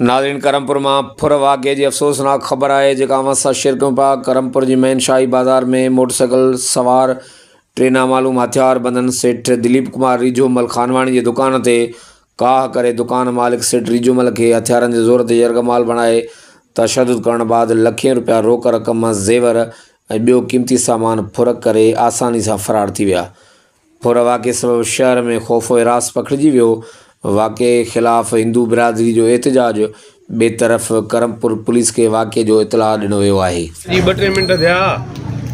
ناظرين ڪرمپور مان ڦر واقعي جي افسوسناڪ خبر آهي جيڪا اوهان سان شيئر ڪيون پيا ڪرمپور جي مين شاهي بازار ۾ موٽر سائيڪل سوار ٽي نامعلوم هٿيار بندن سيٺ دليپ ڪمار ريجهو مل خانواڻي جي دڪان تي ڪاهه ڪري دڪان مالڪ سيٺ ريجهو مل کي هٿيارن جي زور تي يرغمال بڻائي تشدد ڪرڻ بعد لکين روپيا روڪ رقم زيور ۽ ٻيو قيمتي سامان ڦر ڪري آساني سان فرار ٿي ويا ڦر واقعي سبب شهر ۾ خوف و هراس پکڙجي ويو، واقعي خلاف هندو برادري جو احتجاج، ٻئي طرف ڪرمپور پوليس کي واقعي جو اطلاع ڏنو ويو آهي. جي ٻه ٽي منٽ ٿيا،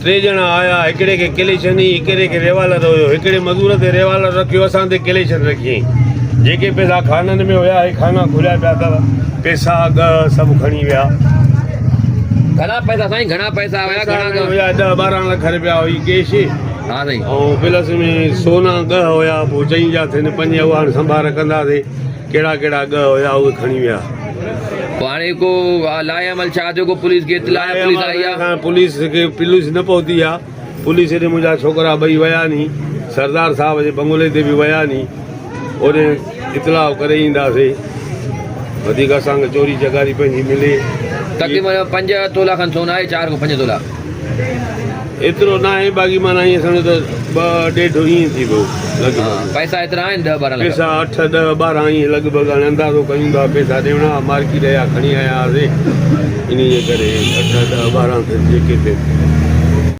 ٽي ڄڻا آيا، هڪڙي کي ڪليشن هئي، هڪڙي کي ريوالر هيو، هڪڙي مزور تي ريوالر رکيو، اسان تي ڪليشن رکيائين، جيڪي پئسا خانن ۾ هيا، هي خانا کليا پيا اٿو، پئسا ڳهه سڀ کڻي ويا. گهڻا پئسا سائين گهڻا پئسا هيا گهڻا پئسا هيا ڏهه 12 لک رپيا هئي ڪيش. ها سائين. ۽ پلس ۾ سونا ڳهه هيا پوء چئين جا ٿين پنج اهي هاڻ سنڀار ڪنداسي ڪهڙا ڪهڙا ڳهه هيا اهي کڻي ويا. پوء هاڻي ڪو لاء عمل ڇا ٿيو ڪو پوليس کي اطلاع يا پوليس آئي آ؟ پوليس کي پوليس نه پهتي آ پوليس هيڏي منهنجا ڇوڪرا ٻئي ويا ني سردار صاحب جي بنگلي تي به ويا ني اوڏي اطلاع ڪري اينداسي وڌيڪ اسان کي چوري چڪاري پنهنجي ملي. تقريبن پنج تولا کن سون آهي چار کان پنج تولا. ايترو ناهي باقي معنيٰ ائين سمجهو ته ٻه ڏيڍ ائين ٿي پيو لڳ ڀڳ. پئسا ايترا آهن ڏهه 12 لک. پئسا اٺ ڏهه 12 ائين لڳ ڀڳ هاڻي اندازو ڪيون ٿا پئسا ڏيڻا مارڪيٽ جا کڻي آيا هئاسي انهي جي ڪري اٺ ڏهه 12 ٿين جيڪي ٿين.